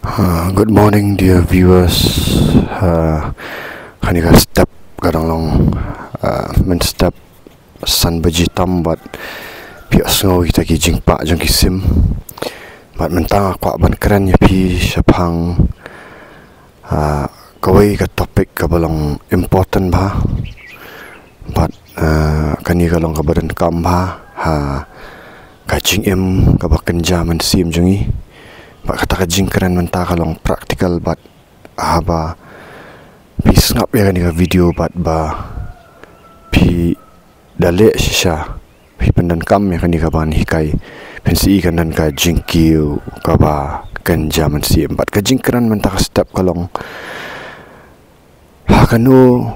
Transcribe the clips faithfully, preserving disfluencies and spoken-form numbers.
Uh, good morning, dear viewers. Uh, kane ka step ka dang long, uh, mynstep san baje tam bad phi ïohsngew kita ki jingpah jong ki sim. Bad mynta nga kwah ban kren ïa phi shaphang, uh, kawei ka topic kaba long important bha. Bad, uh, kane ka long kaba donkam bha ha ka jingim kaba kynja mynsiem jong ngi. Bad kata ka jingkren mynta ka long practical bad haba phi sngap ïa kane ka video bad ba phi da leh shisha, phi pyndonkam ïa kane kaban hikai, phin sa i kan don ka jingkiew kaba kynja mynsiem. Bad ka jingkren mynta ka step ka long, ha kano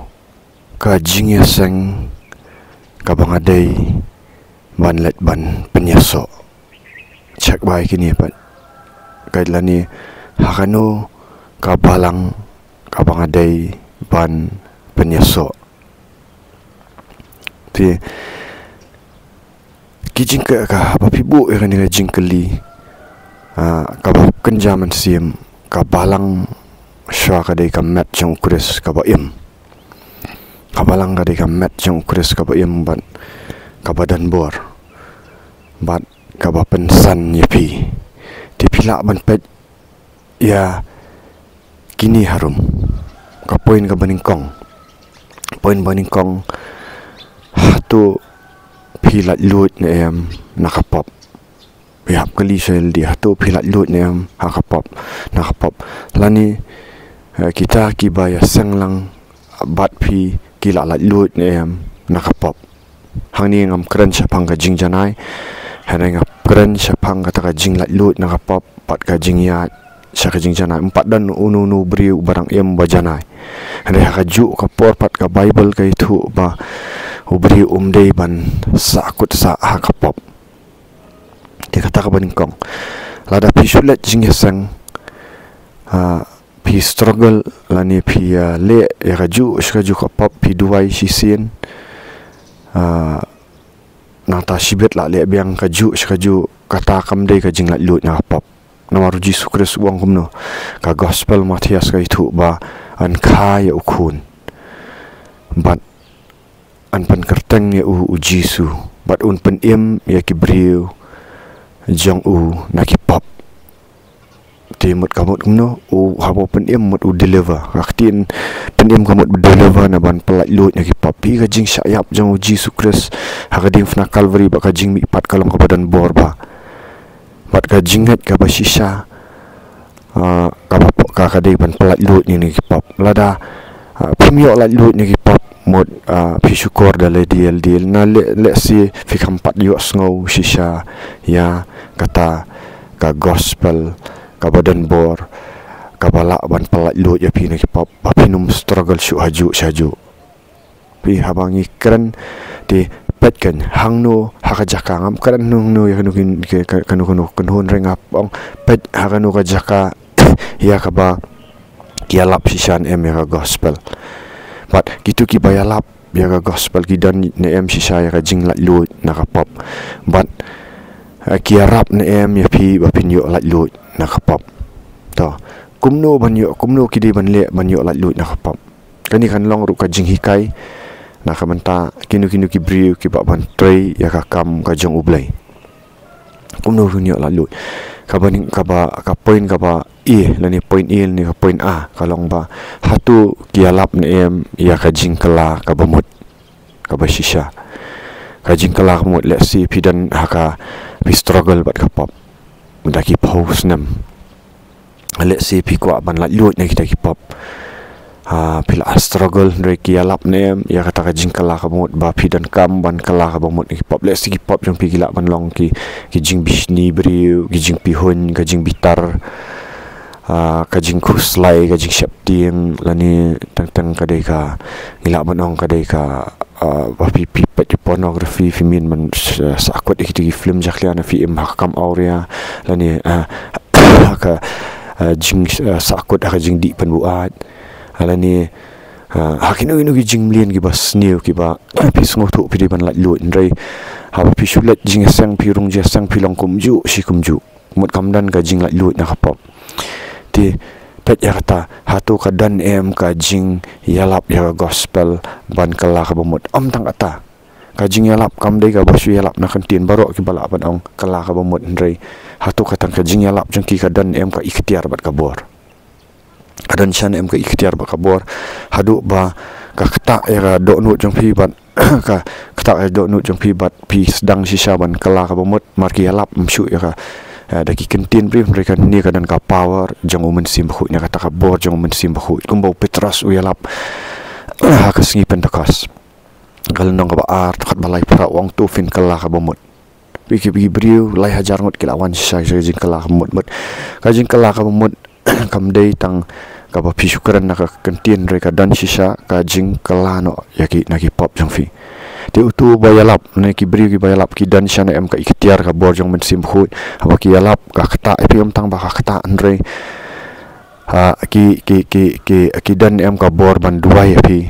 ka jingïaseng kaba nga dei ban leit ban pynïasoh? Check bha ïa kine pat. Ka lane, ha kano ka balang kaba nga dei ban pynïasoh? Te ki jingkyrkhu, haba phi buh ïa kane ka jingkylli, ah, kaba kynja mynsiem, ka balang shuwa ka dei ka met jong u Khrist kaba im. Ka balang ka dei ka met jong u Khrist kaba im bad kaba don bor bad kaba pynsan ïa phi. Te phi lah ban peit ïa kine harum. Ka point kaba nyngkong. Point ba nyngkong, hato phi laitluid ne em na ka pop? Ïa hap kylli sha lade, hato phi laitluid ne em ha ka pop, na ka pop? Lane, eh, kita kiba ïaseng lang bad phi ki la laitluid ne em na ka pop? Hangne ngam kren shaphang ka jingjanai, hynrei nga kren shaphang kata ka jinglaitluid na ka pop bad ka jingïaid sha ka jingjanai. Ym pat don uno uno u briew uba dang im ba janai. Hynrei ha kajuh ka por pat ka Baibl ka ïathuh ba u briew um dei ban sahkut sah ha ka pop. Te kata kaba nyngkong. Lada phi shu leit jingïaseng, ah, phi struggle lane phi, ah, leh ïa kajuh sha kajuh ka pop, phi duwai shisien, ah, nangta shibit la leh biang kajuh sha kajuh, kata kam dei ka jinglaitluid na ka pop. Namar u Jisu Khrist u ong kumno? Ka Gospel Mathaios ka ïathuh ba yn kha ïa u khun bad yn pynkyrteng ïa u, u Jisu, bad un pynim ïa ki briew jong u na ki pop. Te mut ka mut kumno? U, haba u pynim mut u deliver. Ka ktien pynim ka mut deliver, na ban pyllaitluid na ki pop. Phi, ka jingshah ïap jong u Jisu Khrist ha ka diengphna Kalbari bad ka jingmihpat ka long kaba don bor bha. Bad ka jingngeit kaba shisha, ah, kaba pop ka, ka dei ban pyllaitluid ïa kine ki pop. Lada, ah, phim ïoh laitluid ïa ki pop, mut, ah, phi shukor da lade lade. Na leh, lehse phi kham pat ïohsngew shisha ïa kata ka Gospel kaba don bor kaba lah ban pyllaitluid ïa phi na ki pop, ba phin ym struggle shuh hajuh sha hajuh. Phi, haba ngi kren, te peit kan hangno ha ka jaka, ngam kren hangno ïa kano kin, ka, ka, kano kano kynhun, hynrei nga ong peit ha kano ka jaka ïa kaba ki ïalap shisha ne em ïa ka Gospel. Bad kito kiba ïalap ïa ka Gospel ki don ne em shisha ïa ka jinglaitluid na ka pop? Bad, eh, ki ïarap ne em ïa phi ba phin ïoh laitluid na ka pop? To, kumno ban ïoh, kumno ki dei ban leh ban ïoh laitluid na ka pop? Kane kan long ruh ka jinghikai na ka bynta kino kino ki briew kiba ban trei ïa ka kam ka jong U Blei. Kumno phin ïoh laitluid? Kaba nyng-, kaba, ka point kaba A, lane point A, lane ka point A, ka long ba, hato ki ïalap ne em ïa ka jingkylla kaba mut, kaba shisha? Ka jingkylla kaba mut, lehse phi don ha ka, phi struggle bad ka pop da ki phew snem. Lehse phi kwah ban laitluid na kita ki pop. Ha, phi la struggle, hynrei ki ïalap ne em ïa kata ka jingkylla kaba mut, ba phi donkam ban kylla kaba mut na ki pop? Lehse ki pop jong phi ki lah ban long ki, ki jingbishni briew, ki jingpihuiñ, ka jingbitar, ah, ka jingkhuslai, ka jingsheptieng, lane teng teng ka dei ka, ngi lah ban ong ka dei ka, ah, ba phi, phi peit pornography, phi mih ban s-, sahkut ïa kita ki film jakhlia, na phi im ha ka kam awria, lane, ah, ha ka, ah, jing, ah, sahkut ha ka jingdih pynbuaid, lane, ah, ha kino kino ki jingmlien kiba sniew kiba phi sngewthuh phi dei ban laitluid, hynrei haba phi shu leit jingïaseng, phi rung jingïaseng, phi long kumjuh shi kumjuh. Mut kam don ka jinglaitluid na ka pop. Te peit ïa kata, hato ka don em ka jingïalap ïa ka gospel ban kylla kaba mut? Ym tang kata, ka jingïalap kam dei kaba shu ïalap na ka ktien, baroh kiba lah ban ong kylla kaba mut, hynrei hato ka tang ka jingïalap jong ki ka don em ka iktiar bad ka bor? Ka don shisha ne em ka iktiar bad ka bor, haduh ba ka ktah ïa ka dohnud jong phi bad ka ktah ïa ka dohnud jong phi bad phi sdang shisha ban kylla kaba mut, mar ki ïalap ym shuh ïa ka, eh, da ki ktien briew, hynrei kane ka don ka power jong u Mynsiem Bakhuid, ne kata ka bor jong u Mynsiem Bakhuid, kumba u Petros u ïalap ha ka sngi Pentekost. Ka lynnong kaba ar, dkhot ba laiphew phra, u ong, to phin kylla kaba mut. Phi ki, phi ki briew lai hajar ngut ki la wan shisha sha ka jingkylla kaba mut, mut. Ka jingkylla kaba mut kam dei tang kaba phi shu kren na ka ktien, hynrei ka don shisha ka jingkylla noh ïa ki na ki pop jong phi. Te uto uba ïalap, ne ki briew kiba ïalap, ki don shisha ne em ka iktiar, ka bor jong u Mynsiem Bakhuid, haba ki ïalap, ka ktah ïa phi, ym tang ba ka ktah, hynrei, ha, ki, ki, ki, ki, ki don em ka bor ban duwai ïa phi.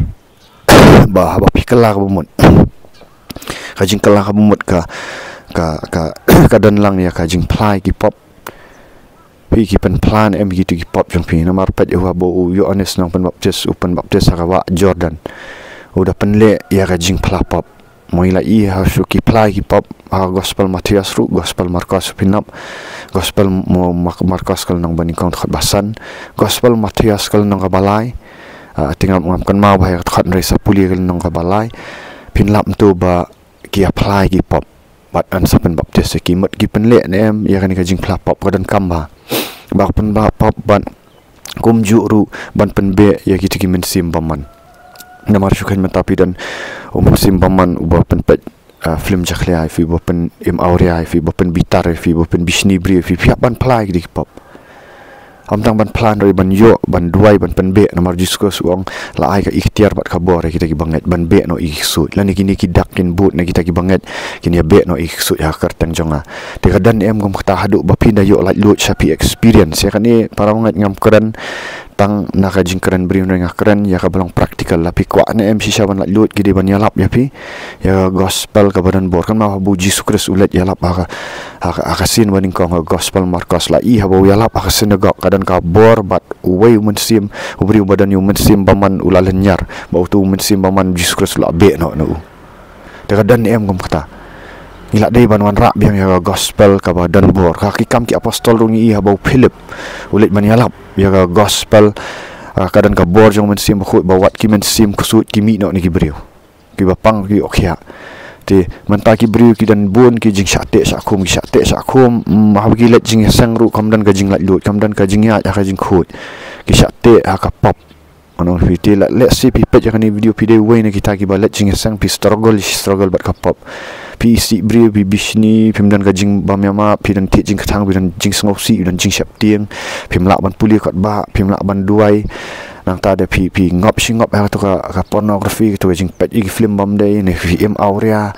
Ba haba phi kylla kaba mut, ka jingkylla kaba mut ka, ka, ka, ka don lang ïa ka jingphla ïa ki pop. Phi ki pynphla ne em ïa kito ki pop jong phi? Namar peit, haba u Ïoannis Nongpynbaptis u pynbaptis ha ka wah Jordan, u da pynleh ïa ka jingphla pop. Mo, ngi la ïohi ha shuh ki phla ïa ki pop ha gospel Mathaios ruh, gospel Markos, phin lap, gospel mo, Mak-, Markos ka lynnong ba nyngkong, dkhot ba san, gospel Mathaios ka lynnong kaba lai. Ah, te ngam, ngam kynmaw bha ïa ka dkhot, hynrei sa pule ka lynnong kaba lai, phin lap kumto ba ki ïa phla ïa ki pop bad yn sa pynbaptis ïa ki. Mut ki pynleh ne em ïa kane ka jingphla pop? Ka donkam bha ba ka pynphla pop bad kumjuh ruh ban pynbeh ïa kito ki mynsiem bymman. Namar shu kheiñ mynta phi don u mynsiem bymman uba pynpeit, ah, film jakhlia ïa phi, uba pynim awria ïa phi, uba pynbitar ïa phi, uba pynbishni briew ïa phi, phi hap ban phla ïa kito ki pop. Ym tang ban phla, hynrei ban ïoh, ban duwai, ban pynbeh. Namar u Jisu Khrist u ong, la ai ka iktiar bad ka bor ïa kita kiba ngeit ban beh noh ïa ki ksuid. Lane kine ki dak kin bud, ne kita kiba ngeit kin ïa beh noh ïa ki ksuid ha ka kyrteng jong nga. Te ka don em kum kata, haduh ba phin da ïoh laitluid sha, phi experience. Ïa kane, para bangeit, ngam kren tang na ka jingkren briew, hynrei nga kren ïa kaba long practical. La phi kwah ne em shisha ban laitluid, ki dei ban ïalap ïa phi ïa ka gospel kaba don bor. Kynmaw haba u Jisu Khrist u leit ïalap ha ka, ha ka, ha ka sien ba nyngkong, ha gospel Markos, la ïohi haba u ïalap ha ka synagog, ka don ka bor bad uwei u mynsiem, u briew ba don ïa u mynsiem bymman u la lynñiar, bad uto u mynsiem bymman u Jisu Khrist u la beh noh na u. Te ka don em kum kata? Ngi la dei ban wanrah biang ïa ka gospel kaba don bor. Ha Ki Kam ki Apostol ruh ngi ïohi haba u Philip u leit ban ïalap ïa ka gospel, ah, ka don ka bor jong u Mynsiem Bakhuid ba wat ki mynsiem ksuid ki mih noh na ki briew kiba pang, ki ïoh khiah. Te mynta ki briew ki don bun ki jingshah teh shah khum, ki shah teh shah khum, mm, haba ki leit jingïaseng ruh kam don ka jinglaitluid, kam don ka jingïaid ha ka jingkhuid. Ki shah teh ha ka pop. Ngan ong ïa phi, te la, let's say phi peit ïa kane ka video, phi dei uwei na kita kiba leit jingïaseng, phi struggle, struggle bad ka pop. Phi isih briew, phi bishni, phim don ka jingbym ïamap, phi don thied jingkthang, phi don jingsngewsih, phi don jingsheptieng, phim lah ban pule kot bah, phim lah ban duwai. Nangta de phi, phi ngop shi ngop ha kato ka, ka pornography, kato ka jingpeit ïa ki film bym dei, ne phi im awria,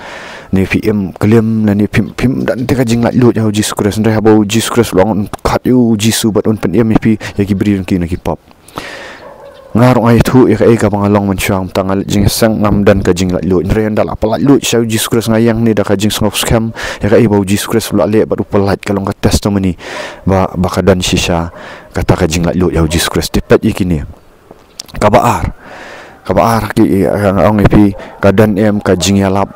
ne phi im klim, ne, ne phim, phim don te ka jinglaitluid ïa u Jisu Khrist. Hynrei haba u Jisu Khrist u long, un khot ïa u Jisu bad un pynim ïa phi, ïa ki briew jong ki na ki pop. Nga ruh nga ïathuh ïa kaei kaba nga long mynshuwa, mynta nga leit jingïaseng, ngam don ka jinglaitluid. Hynrei ynda la pynlaitluid sha u Jisu Khrist, nga ïeng hangne da ka jingsngewskhem ïa kaei ba u Jisu Khrist u la leh bad u pynlait, ka long ka testimony ba, ba ka don shisha kata ka jinglaitluid ïa u Jisu Khrist. Te peit ïa kine. Kaba ar. Kaba ar ki, nga ong ïa phi, ka don em ka jingïalap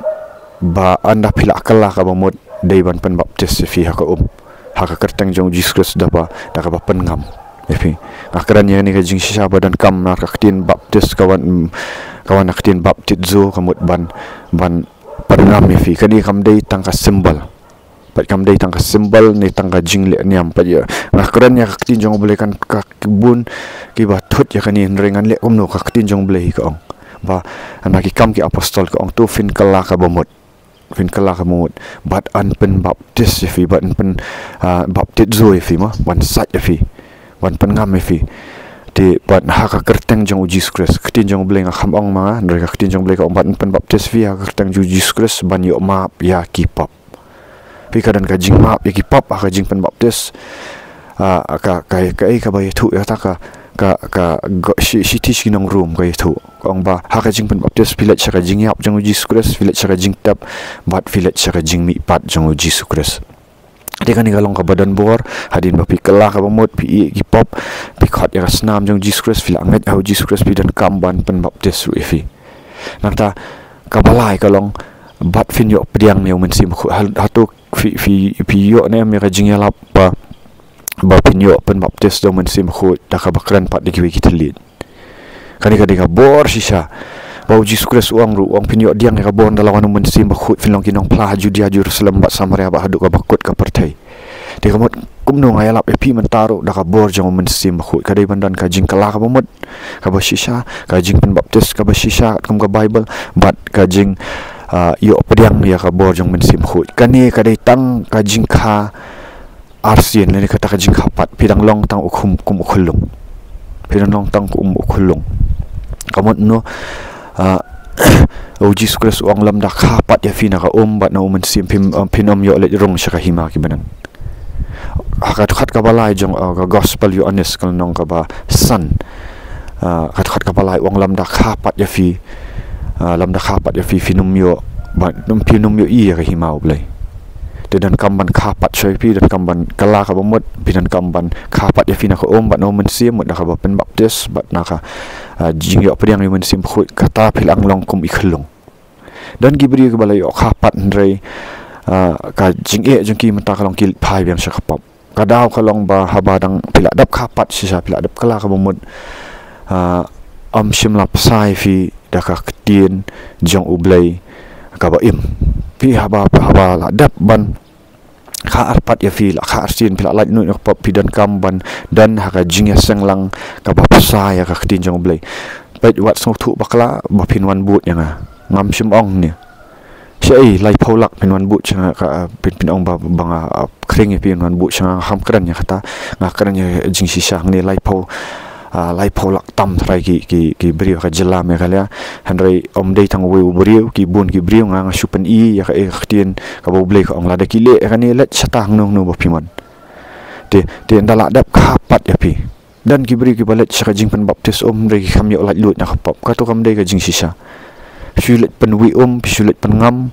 ba ynda phi la kylla kaba mut, dei ban pynbaptis ïa phi ha ka um, ha ka kyrteng jong u Jisu Khrist, da ba, da kaba pynngam ïa phi. Nga kren ïa kane ka jingshisha ba donkam, namar ka ktien baptis ka wan, ka wan na ka ktien baptizo, ka mut ban, ban pynngam ïa phi. Kane kam dei tang ka symbol. Peit, kam dei tang ka symbol ne tang ka jingleh niam. Peit ïa, nga kren ïa ka ktien jong u Blei, kan ka bun kiba thut ïa kane, hynrei ngan leh kumno, ka ktien jong u Blei hi ka ong ba, na Ki Kam ki Apostol ka ong, to phin kylla kaba mut. Phin kylla kaba mut bad yn pynbaptis ïa phi, bad yn pyn, ah, baptizo ïa phi, mo, ban sait ïa phi, ban pynngam ïa phi. Te bad ha ka kyrteng jong u Jisu Khrist. Ka ktien jong u Blei, nga kham ong ma nga, hynrei ka ktien jong u Blei ka ong, bad yn pynbaptis ïa phi ha ka kyrteng jong u Jisu Khrist ban ïoh map ïa ki pop. Phi, ka don ka jingmap ïa ki pop ha ka jingpynbaptis. Ah, ka, ka, kaei kaba ïathuh ïa kata ka, ka, ka, go, shi, shithi sha ki nong Rom ka ïathuh. Ka ong ba ha ka jingpynbaptis phi leit sha ka jingïap jong u Jisu Khrist, phi leit sha ka jingtep, bad phi leit sha ka jingmihpat jong u Jisu Khrist. Te kane ka long kaba don bor, hadien ba phi kylla kaba mut, phi ïeh ki pop, phi khot ïa ka snam jong u Jisu Khrist, phi la ngeit ha u Jisu Khrist, phi donkam ban pynbaptis ruh ïa phi. Nangta kaba lai ka long, bad phin ïoh pdiang ïa u Mynsiem Bakhuid. Hato phi, phi, phi ïoh ne em ïa ka jingïalap ba, ba phin ïoh pynbaptis da u Mynsiem Bakhuid da kaba kren pat da kiwei ki thylliej? Kane ka dei ka bor shisha. Ba u Jisu Khrist u ong ruh, u ong phin ïoh pdiang ïa ka bor ynda la wan u Mynsiem Bakhuid, phin long ki nongphla ha Judia, Jerusalem bad Samaria bad haduh kaba kut ka pyrthei. Te ka mut kumno nga ïalap ïa phi mynta ruh da ka bor jong u Mynsiem Bakhuid? Ka dei ban don ka jingkylla kaba mut kaba shisha, ka jingpynbaptis kaba shisha kum ka Baibl, bad ka jing, ah, ïoh pdiang ïa ka bor jong u Mynsiem Bakhuid. Kane ka dei tang ka jingkha arsien, lane kata ka jingkha pat, phi dang long tang u kum, kum u khyllung. Phi dang long tang kum u khyllung. Ka mut no, ah, u Jisu Khrist u ong lymda kha pat ïa phi na ka um bad na u Mynsiem, phin, phin ym ïoh leit rung sha ka hima ki bneng. Ha ka dkhot kaba lai jong, ah, ka gospel Ïoannis ka lynnong kaba san. Ah, ka dkhot kaba lai u ong lymda kha pat ïa phi. Ah, lymda kha pat ïa phi, phin ym ïoh, ban, phin ym ïoh ïa ka hima u Blei. Te donkam ban kha pat shuwa ïa phi, donkam ban kylla kaba mut, phi donkam ban kha pat ïa phi na ka um bad na u Mynsiem, mut da kaba pynbaptis bad na ka, ah, jingïoh pdiang ïa u Mynsiem Bakhuid, kata phi lah long kum i khyllung. Don ki briew kiba la ïoh kha pat hynrei, ah, ka jingeh jong ki mynta ka long ki phai biang sha ka pop. Ka daw ka long ba haba dang phi la dep kha pat shisha, phi la dep kylla kaba mut, ah, ym shym la bsa ïa phi da ka ktien jong u Blei kaba im. Phi haba, haba la dep ban kha ar pat ïa phi, la kha arsien, phi la laitluid na ka pop, phi donkam ban don ha ka jingïaseng lang kaba bsa ïa ka ktien jong u Blei. Peit, wat sngewthuh bakla ba phin wan bud ïa nga. Ngam shym ong ne. Shaei, laiphew lak phin wan bud sha nga, ka, phin, phin ong ba, ba nga, ah, khring ïa phi wan bud sha nga, ngam kren ïa kata. Nga kren ïa jingshisha hangne, laiphew, ah, laiphew lak tam trai ki, ki, ki briew ha ka jylla Meghalaya. Hynrei ym dei tang uwei u briew, ki bun ki briew, nga, nga shu pyni ïa ka, ïa ka ktien kaba u Blei ka ong, lada ki leh ïa kane, leit shata hangno hangno ba phi mon. Te, te ynda la dep kha pat ïa phi. Don ki briew kiba leit sha ka jingpynbaptis um, hynrei ki kham ïoh laitluid na ka pop. Kato kam dei ka jingshisha. Shu leit pynwieh um, shu leit pynngam,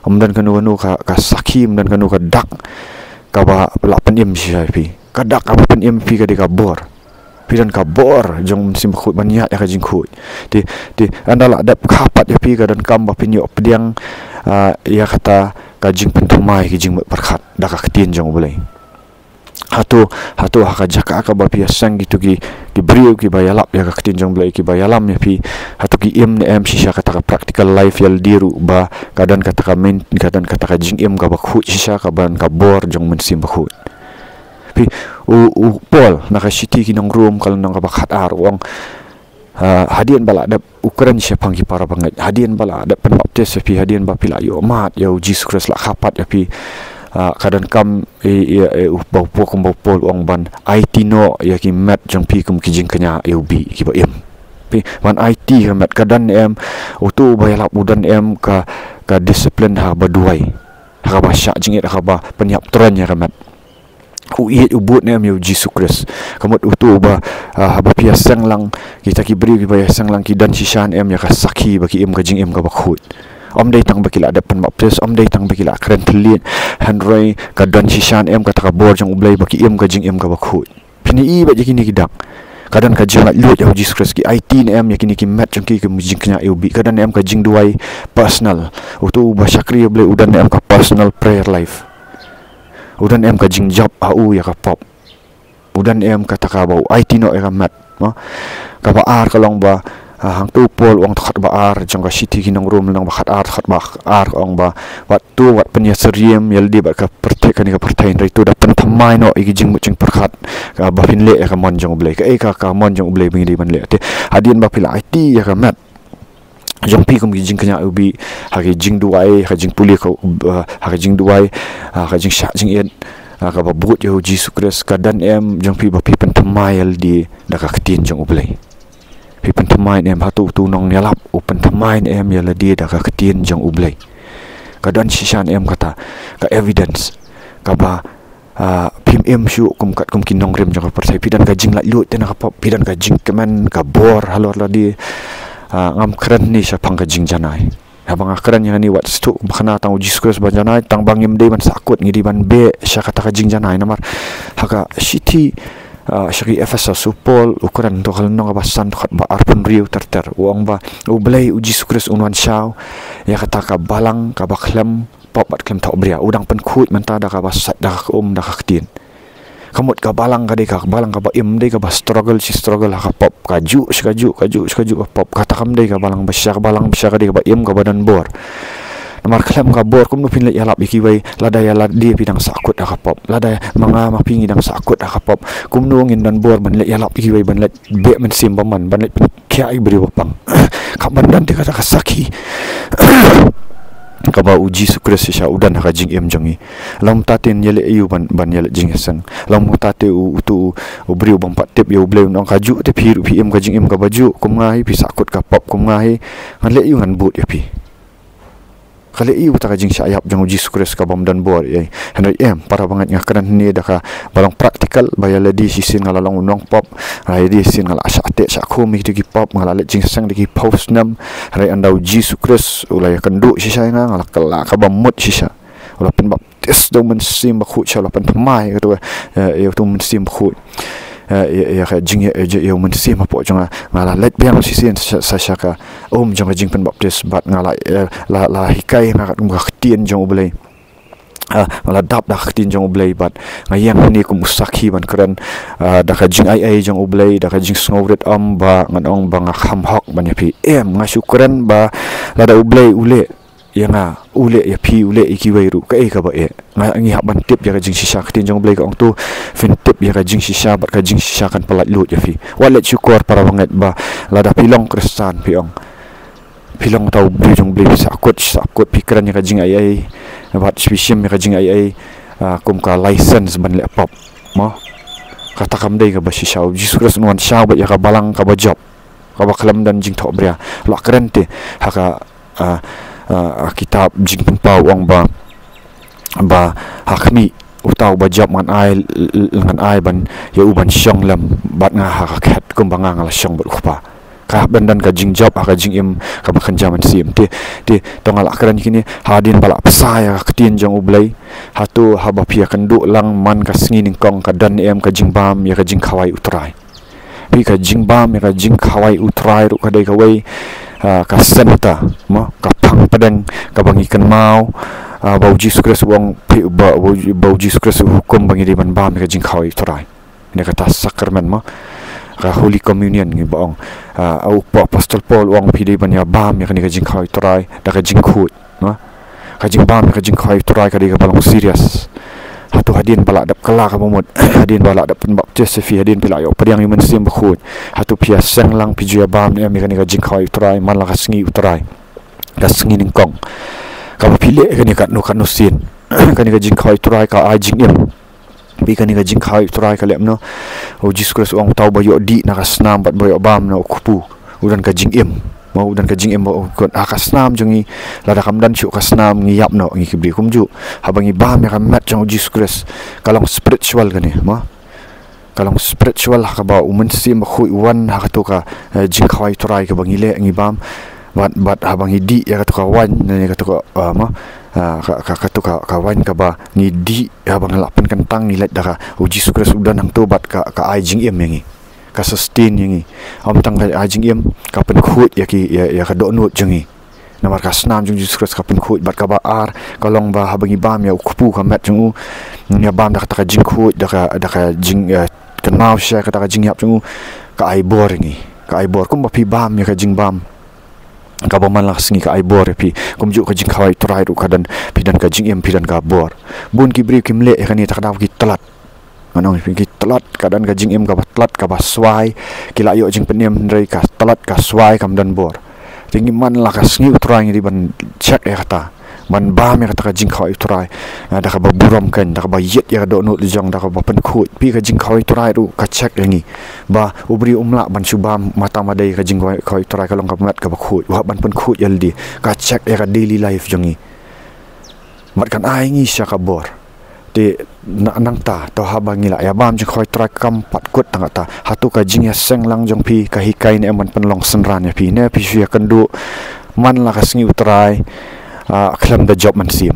ym don kano kano ka, ka sakhi, ym don kano ka dak kaba lah pynim shisha ïa phi. Ka dak kaba pynim ïa phi ka dei ka bor. Phi don ka bor jong u Mynsiem Bakhuid ban ïaid ïa ka jingkhuid. Te, te ynda la dep kha pat ïa phi, ka donkam ba phin ïoh pdiang, ah, ïa kata ka jingpynthymmai ki jingmut pyrkhat da ka ktien jong u Blei. Hato, hato ha ka jaka kaba phi ïaseng kito ki, ki briew kiba ïalap ïa ka ktien jong u Blei, kiba ïalam ïa phi, hato ki im ne em shisha kata ka practical life ïalade ruh ba ka don kata ka main, ka don kata ka jingim kaba khuid shisha, kaba don ka bor jong u Mynsiem Bakhuid? Phi, u, u Paul na ka shithi ki nong Rom ka lynnong kaba khatar u ong, ah, hadien ba la dep, u kren shaphang ki para bangeit, hadien ba la dep pynbaptis ïa phi, hadien ba phi la ïoh mad ïa u Jisu Khrist, la kha pat ïa phi, ah, ka donkam, eh, eh, eh, u, ba u Paul, kum ba u Paul u ong, ban aiti noh ïa ki met jong phi kum ki jingkñia ïa u bih kiba im. Phi, ban aiti ïa ka met, ka don em, uto uba ïalap u don em ka, ka discipline ha kaba duwai, ha kaba shah jingit, ha kaba pynïap tyrren ïa ka met. U ïeit u bud ne em ïa u Jisu Khrist? Ka mut uto uba, ah, haba phi ïaseng lang, kita ki briew kiba ïaseng lang ki don shisha ne em ïa ka sakhi ba ki im ka jingim kaba khuid? Ym dei tang ba ki la dep pynbaptis, ym dei tang ba ki la kren thylliej, hynrei ka don shisha ne em kata ka bor jong u Blei ba ki im ka jingim kaba khuid? Phin ïohi bad ïa kine ki dak. Ka don ka jinglaitluid ïa u Jisu Khrist, ki aiti ne em ïa kine ki met jong ki kum ki jingkñia ïa u bih? Ka don ne em ka jingduwai personal? Uto uba shakri ïa u Blei u don ne em ka personal prayer life? U don em ka jingjop ha u ïa ka pop? U don em kata kaba u aiti noh ïa ka met, mo? Kaba ar ka long ba, ah, hangto u Paul u ong, dkhot ba ar jong ka shithi ki nong Rom lynnong ba khatar, dkhot ba ar ka ong ba, wat to, wat pynïasyriem ïalade bad ka pyrthei, kane ka pyrthei, hynrei to da pynthymmai noh ïa ki jingmut jingpyrkhat, ah, ba phin leh ïa ka mon jong u Blei. Kaei ka, ka mon jong u Blei ba ngi dei ban leh? Te hadien ba phi la aiti ïa ka met jong phi kum ki jingkñia ïa u bih, ha ki jingduwai, ha ka jingpule ka, uh, ha ka jingduwai, ha ka jingshah jingit, ha kaba bud ïa u Jisu Khrist, ka don em jong phi ba phi pynthymmai ïalade da ka ktien jong u Blei? Phi pynthymmai ne em? Hato uto u nongïalap u pynthymmai ne em ïalade da ka ktien jong u Blei? Ka don shisha ne em kata ka evidence kaba, ah, phim im shuh kum katkum ki nongrim jong ka pyrthei? Phi don ka jinglaitluid te na ka pop, phi don ka jingkmen ka bor halor lade. Ah, ngam kren ne shaphang ka jingjanai. Haba nga kren ïa kane, wat sdang ba kane tang u Jisu Khrist ban janai, tang ba ngim dei ban sahkut, ngi dei ban beh sha kata ka jingjanai. Namar ha ka shithi, ah, sha ki Ephesos, u Paul u kren, to ka lynnong kaba san, dkhot ba arphew hynriew ter ter, u ong ba U Blei U Jisu Khrist un wan shaw ïa kata ka balang kaba khlem pop bad khlem thohbria. U dang pynkhuid mynta da kaba sait, da ka um, da ka ktien. Ka mut ka balang ka dei ka balang kaba im, dei kaba struggle shi struggle ha ka pop, kajuh shi kajuh, kajuh shi kajuh ka pop. Kata kam dei ka balang bashisha. Ka balang bashisha ka dei kaba im, kaba don bor. Namar khlem ka bor, kumno phin leit ïalap ïa kiwei, lada ïa lade phi dang sahkut ha ka pop, lada ma nga ma phi ngi dang sahkut ha ka pop, kumno ngin don bor ban leit ïalap ïa kiwei, ban leit beh mynsiem bymman, ban leit pynkhiah ïa ki briew ba pang? Ka ban don te kata ka sakhi kaba U Jisu Khrist shisha u don ha ka jingim jong ngi. Long mynta te ngi leh aïu ban, ban ïaleh jingïaseng? Long mynta te u, utu u briew bym pat tip ïa U Blei un ong, kajuh te phi ruh phi im ka jingim kaba juh, kum nga hi phi sahkut ka pop, kum nga hi, ngan leh aïu ngan bud ïa phi? Ka leh aïu kata ka jingshah ïap jong U Jisu Khrist ka bym don bor ïa i? Hynrei em, para bangeit, nga kren hangne da kaba long practical, ba ïa lade shisien nga la long u nongpop, nga la lade shisien nga la shah teh shah khum ïa ki pop, nga la leit jingïaseng da ki phew snem. Hynrei ynda U Jisu Khrist u la ïakynduh shisha ïa nga, nga la kylla kaba mut shisha. U la pynbaptis da U Mynsiem Bakhuid shisha, u la pynthymmai ïa kata, eh, ïa utu U Mynsiem Bakhuid, eh, ïa, ïa ka jing, ïa, ïa, ïa U Mynsiem hapoh jong nga. Nga la leit biang shisien sa, sa sha ka um jong ka jingpynbaptis bad nga la, eh, la, la hikai ïa nga kat kum ka ktien jong U Blei. Ah, nga la dap da ka ktien jong U Blei bad nga ïeng hangne kum u sakhi ban kren, ah, da ka jingaiei jong U Blei, da ka jingsngewrit, em ba ngan ong ba nga kham hok ban ïa phi. Em, nga shu kren ba lada U Blei u leh ïa nga, u leh ïa phi, u leh ïa kiwei ruh, kaei kaba eh? Nga, ngi hap ban tip ïa ka jingshisha. Ka ktien jong U Blei ka ong, to phin tip ïa ka jingshisha bad ka jingshisha kan pyllait luid ïa phi. Wat leit shukor, para bangeit, ba lada phi long Khristan, phi ong phi long uta u briew jong U Blei, phi sahkut, sahkut, phi kren ïa ka jingaiei, bad phi shim ïa ka jingaiei, ah, kum ka license ban leh pop, mo? Kata kam dei kaba shisha. U Jisu Khrist un wan shaw bad ïa ka balang kaba jop, kaba khlem don jingthohbria. La kren te ha ka, ah, ah, kitab Jingpynpaw, u ong ba, ba ha khmih, uta uba jop ngan ai, l-, l-, ngan ai ban, ïa u ban shong lem bad nga ha ka khet, kumba nga, nga la shong bad U Kpa. Ka hap ban don ka jingjop ha ka jingim kaba kynja mynsiem. Te, te, to nga la kren kine, hadien ba la bsa ïa ka ktien jong U Blei, hato haba phi ïakynduh lang man ka sngi nyngkong, ka don em ka jingbam ïa ka jingkhawai U Trai? Phi, ka jingbam ïa ka jingkhawai U Trai ruh ka dei kawei, ah, ka centre, mo, ka phang pdeng kaba ngi kynmaw, ah, ba U Jisu Khrist u ong, phi, ba, ba, ba U Jisu Khrist u hukum ba ngi dei ban bam ïa ka jingkhawai U Trai. Ïa kata sakrament, mo, ka Holy Communion ngi ba ong. Ah, u Apostol Paul u ong phi dei ban ïa bam ïa kane ka jingkhawai U Trai da ka jingkhuid, mo. Ka jingbam ïa ka jingkhawai U Trai ka dei kaba long serious. Hato hadien ba la dep kylla kaba mut, hadien ba la dep pynbaptis ïa phi, hadien phi la ïoh pdiang ïa U Mynsiem Bakhuid, hato phi ïaseng lang, phi ju ïa bam ne em ïa kane ka jingkhawai U Trai man la ka sngi U Trai, ka sngi nyngkong? Kaba phi leh kane katno katno sien, kane ka jingkhawai U Trai ka ai jingim. Phi, kane ka jingkhawai U Trai ka leh kumno? U Jisu Khrist u ong, uta uba ïoh dih na ka snam bad ba ïoh bam na u kpu, u don ka jingim. Mo, u don ka jingim ba u kut ha ka snam jong ngi. Lada kam don shuh ka snam, ngi ïap noh ngi ki briew kumjuh. Haba ngi bam ïa ka met jong U Jisu Khrist, ka long spiritual kane, mo. Ka long spiritual ha kaba U Mynsiem Bakhuid u wan ha kato ka, eh, jingkhawai U Trai kaba ngi leh, ngi bam. Bad, bad haba ngi dih ïa kato ka wain, ne kato ka, ah, mo, ah, ka, ka, kato ka, ka wain kaba ngi dih, haba ngi la pynkyntang, ngi leit da ka, U Jisu Khrist u don hangto bad ka, ka ai jingim ïa ngi, ka sustain ïa ngi. Ym tang ka ai jingim, ka pynkhuid ïa ki, ïa, ïa ka dohnud jong ngi. Namar ka snam jong U Jisu Khrist ka pynkhuid. Bad kaba ar ka long ba haba ngi bam ïa u kpu, ka met jong u, ngi bam da kata ka jingkhuid, da ka, da ka jing, eh, kynmaw shisha kata ka jingïap jong u, ka ai bor ïa ngi. Ka ai bor, kumba phi bam ïa ka jingbam kaba man la ka sngi, ka ai bor ïa phi. Kumjuh ka jingkhawai U Trai ruh ka don, phi don ka jingim, phi don ka bor. Bun ki briew kim leh ïa kane, ta ka daw ki tlot. Ngan ong ïa phi, ki tlot, ka don ka jingim kaba tlot, kaba swai. Ki la ïoh jingpynim hynrei ka tlot, ka swai, kam don bor. Te ngi man la ka sngi U Trai ngi dei ban check ïa kata, ban bam ïa kata ka jingkhawai U Trai, ah, da kaba burom keiñ, da kaba ïit ïa ka dohnud la jong, da kaba pynkhuid. Phi, ka jingkhawai U Trai ruh ka check ïa ngi, ba u briew um lah ban shu bam mata made ïa ka jingkhawai U Trai, ka long ka met kaba khuid, u hap ban pynkhuid ïa lade. Ka check ïa ka daily life jong ngi. Bad kan ai ngi shisha ka bor. Te na, nangta, to haba ngi la ïa bam jingkhawai U Trai, kam pat kut tang kata. Hato ka jingïaseng lang jong phi ka hikai ne em ban pynlong synran ïa phi? Ne phi shu ïakynduh man la ka sngi U Trai, ah, khlem da jop mynsiem.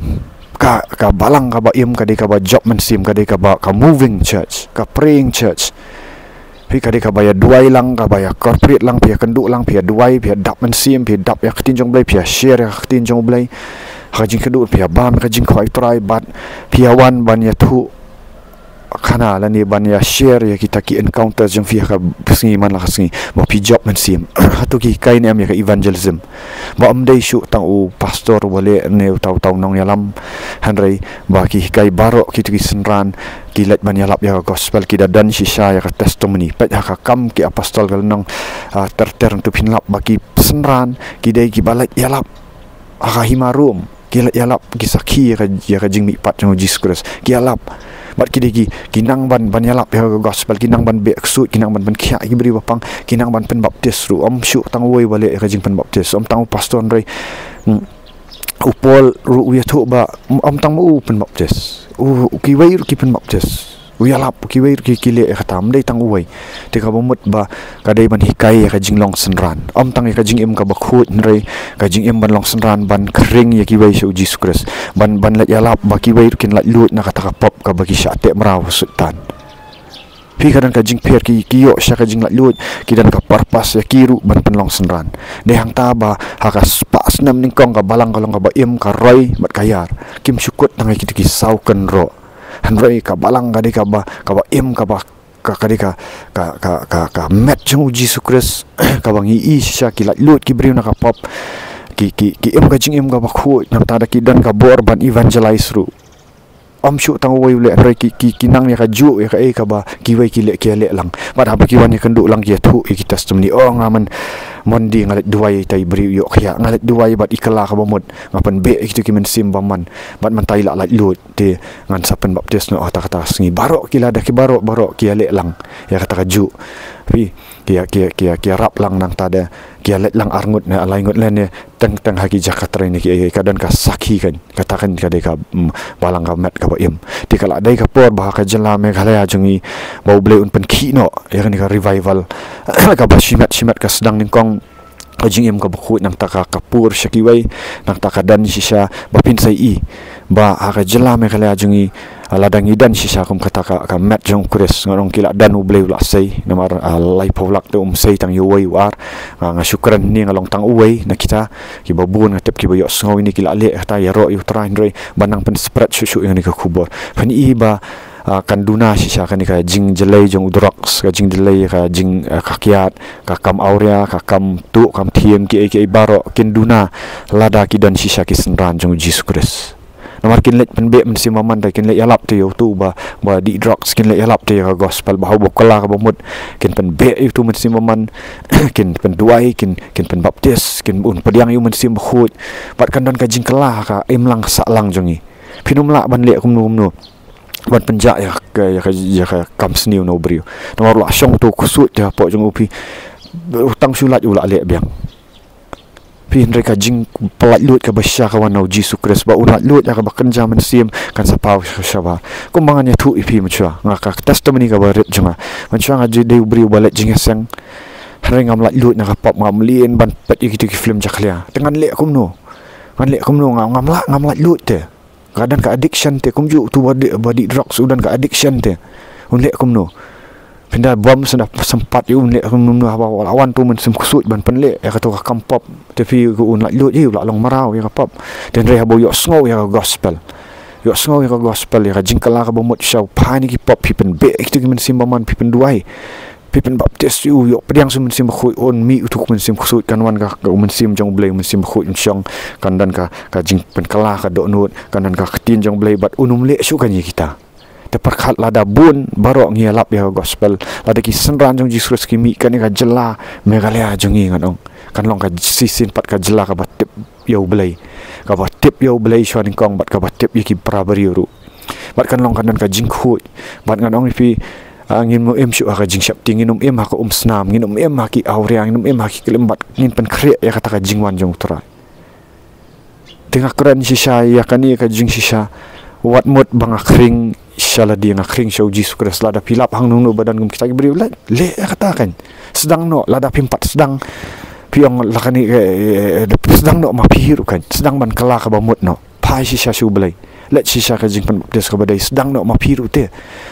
Ka, ka balang kaba im ka dei kaba jop mynsiem, ka dei kaba ka moving church, ka praying church. Phi ka dei kaba ïa duwai lang, kaba ïa corporate lang, phi ïa kynduh lang, phi ïa duwai, phi ïa dap mynsiem, phi ïa dap ïa ka ktien jong U Blei, phi ïa share ïa ka ktien jong U Blei. Ha ka jingkynduh phi ïa bam ïa ka jingkhawai U Trai, bad phi ïa wan ban ïathuh khana lane ban ïa share ïa kita ki encounters jong phi ha ka sngi man la ka sngi, ba phi jop mynsiem. Hato ki hikai ne em ïa ka evangelism? Ba ym dei shuh tang u pastor uba leh ne uta uta u nongïalam, hynrei ba ki hikai baroh kito ki synran ki leit ban ïalap ïa ka gospel, ki da don shisha ïa ka testimony. Peit ha Ki Kam ki Apostol ka lynnong, ah, ter ter, to phin lap ba ki synran ki dei kiba leit ïalap ha ka hima Rom, ki leit ïalap, ki sakhi ïa ka, ïa ka jingmihpat jong U Jisu Khrist, ki ïalap. Bad ki dei ki, ki nang ban, ban ïalap ïa ka gospel, ki nang ban beh ksuid, ki nang ban pynkhiah ïa ki briew ba pang, ki nang ban pynbaptis ruh. Ym shuh tang uwei uba leh ïa ka jingpynbaptis, ym tang u pastor, hynrei, hmm, u Paul ruh u ïathuh ba ym, ym tang ma u pynbaptis, u, u kiwei ruh ki pynbaptis. U ïalap, u kiwei ruh ki, ki leh ïa kata, ym dei tang uwei. Te kaba mut ba ka dei ban hikai ïa ka jinglong synran, ym tang ïa ka jingim kaba khuid, hynrei ka jingim ban long synran, ban khring ïa kiwei sha U Jisu Khrist, ban, ban leit ïalap ba kiwei ruh kin laitluid na kata ka pop kaba ki shah teh mraw ha Soitan. Phi, ka don ka jingpher, ki, ki ïoh sha ka jinglaitluid, ki don ka purpose ïa ki ruh ban pynlong synran. Dei hangta ba ha ka spah snem nyngkong ka balang ka long kaba im, ka roi bad ka ïar. Kim shu kut tang ïa kito ki saw kynroh. Hynrei ka balang ka dei kaba, kaba im, kaba, ka, ka dei ka, ka, ka, ka, ka met jong U Jisu Khrist, kaba ngi i shisha, ki laitluid ki briew na ka pop, ki, ki, ki im ka jingim kaba khuid, nangta da ki don ka bor ban evangelize ruh. Ym shuh tang uwei u leh, hynrei ki, ki, ki nang ïa kajuh ïa kaei kaba kiwei ki leh, ki ïaleh lang. Bad haba ki wan ïakynduh lang, ki ïathuh ïa ki testimony. Oh, nga man, Monday nga leit duwai ïa ita i briew ïoh khiah, nga leit duwai bad i kylla kaba mut, nga pynbeh ïa kito ki mynsiem bymman. Bad mynta i la laitluid, te ngan sa pynbaptis noh ha kata kata ka sngi. Baroh ki, lada ki baroh, baroh ki ïaleh lang ïa kata kajuh. Phi, ki ïa, ki ïa, ki ïa, ki ïarap lang, nangta da ki ïaleit lang arngut ne laingut lane teng teng ha ki jaka trei ne kiei, ka don ka sakhi kan. Kata kan ka dei ka, mm, balang ka met kaba im. Te ka la dei ka por ba ha ka jylla Meghalaya jong ngi, ba U Blei un pynkhih noh ïa kane ka revival kaba shimet shimet, ka sdang nyngkong ka jingim kaba khuid, nangta ka, ka pur sha kiwei, nangta ka don shisha, ba phin sa ïohi ba ha ka jylla Meghalaya jong ngi, lada ngi don shisha kum kata ka, ka met jong U Khrist, ngan ong ki la don, U Blei u la sei, namar, ah, laiphew lak te um sei tang ïa uwei u ar. Nga, nga shu kren hangne, nga long tang uwei na kita, kiba bun nga tip kiba ïohsngew ïa kine ki la leh kata, ïaroh ïa U Trai, hynrei ban nang pynspread shuh shuh ïa kane ka khubor. Phin ïohi ba, ah, kan duna shisha kane ka jingjlei jong u drugs, ka jingjlei, ka jing, ah, ka kiad, ka kam awria, ka kam tuh, kam thiem, kiei kiei baroh kin duna lada ki don shisha ki synran jong U Jisu Khrist. Namar kin leit pynbeh mynsiem bymman te, kin leit ïalap te ïa uto uba, ba dih drugs, kin leit ïalap te ïa ka gospel, ba haba u kylla kaba mut kin pynbeh ïa uto u mynsiem bymman, kin pynduwai, kin, kin pynbaptis, kin, un pdiang ïa u Mynsiem Bakhuid. Bad kan don ka jingkylla ha ka imlang sahlang jong ngi. Phin ym lah ban leh kumno kumno ban pynjah ïa ka, ïa ka, ïa ka kam sniew na u briew. Namar u la shong uto u ksuid te hapoh jong u, phi, u tang shu lait u la leh biang. Phi, hynrei ka jingpyllaitluid kaba shisha ka wan na U Jisu Khrist, ba un laitluid ïa kaba kynja mynsiem, kan sa paw sha, shabar. Kumba ngan ïathuh ïa phi mynshuwa, nga ka testimony kaba rit jong nga. Mynshuwa nga ju dei u briew ba leit jingïaseng. Hynrei ngam laitluid na ka pop, ngam leit ban peit ïa kito ki film jakhlia. Te ngan leh kumno? Ngan leh kumno, nga, ngam lah, ngam laitluid te. Ka don ka addiction te, kumjuh uto ba dih, ba dih drugs u don ka addiction te. Un leh kumno? Phin da bam, sngewbha sympat ïa u, un leh kumno haba u la wan uto u mynsiem ksuid ban pynleh ïa kato ka kam pop. Te phi, un laitluid ïa u, la long mraw ïa ka pop. Te hynrei haba u ïohsngew ïa ka gospel, ïohsngew ïa ka gospel, ïa ka jingkylla kaba mut, sha u phai na ki pop, phi pynbeh ïa kito ki mynsiem bymman, phi pynduwai. Phi pynbaptis ïa u, ïoh pdiang sha u Mynsiem Bakhuid, un mih uto u Mynsiem Ksuid, kan wan ka, ka u Mynsiem jong U Blei, u Mynsiem Bakhuid un shong, kan don ka, ka jingpynkylla ka dohnud, kan don ka ktien jong U Blei, bad un ym leh shuh kane kita. Te pyrkhat, lada bun baroh ngi ïalap ïa ka gospel, lada ki synran jong U Jisu Khrist ki mih, kane ka jylla Meghalaya jong ngi, ngan ong, kan long ka shisien pat ka jylla kaba tip ïa U Blei, kaba tip ïa U Blei shwa nyngkong, bad kaba tip ïa ki para briew ruh. Bad kan long, kan don ka jingkhuid. Bad ngan ong ïa phi, ah, ngin ym im shuh ha ka jingsheptieng, ngin ym im ha ka umsnam, ngin ym im ha ki awria, ngin ym im ha ki klim, bad ngin pynkhreh ïa kata ka jingwan jong U Trai. Te nga kren shisha ïa kane ka jingshisha, wat mut ba nga khring sha lade, nga khring sha U Jisu Khrist. Lada phi lap hangno hangno ba don kum kita ki briew, leh, leh ïa kata kan. Sdang noh, lada phim pat sdang, Phi ong la kane ka, eh, eh, sdang noh ma phi ruh kan, sdang ban kylla kaba mut noh. Phai shisha sha U Blei. Leit shisha ka jingpynbaptis kaba dei, sdang noh ma phi ruh te.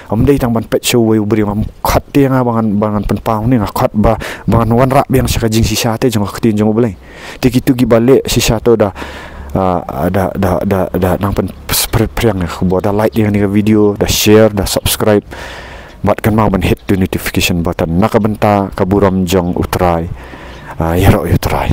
Ym dei tang ban peit sha uwei u briew, ngam khot te nga ba ngan, ba ngan pynpaw ne, nga khot ba, ba ngan wanrah biang sha ka jingshisha te jong ka ktien jong U Blei. Te kito kiba leh shisha to da, ah, da, da, da, da nang pyn, pynphriang ïa ka khubor, da like ïa kane ka video, da share, da subscribe. Bad kynmaw ban hit to notification button na ka bynta ka burom jong U Trai. Ah, ïaroh ïa U Trai.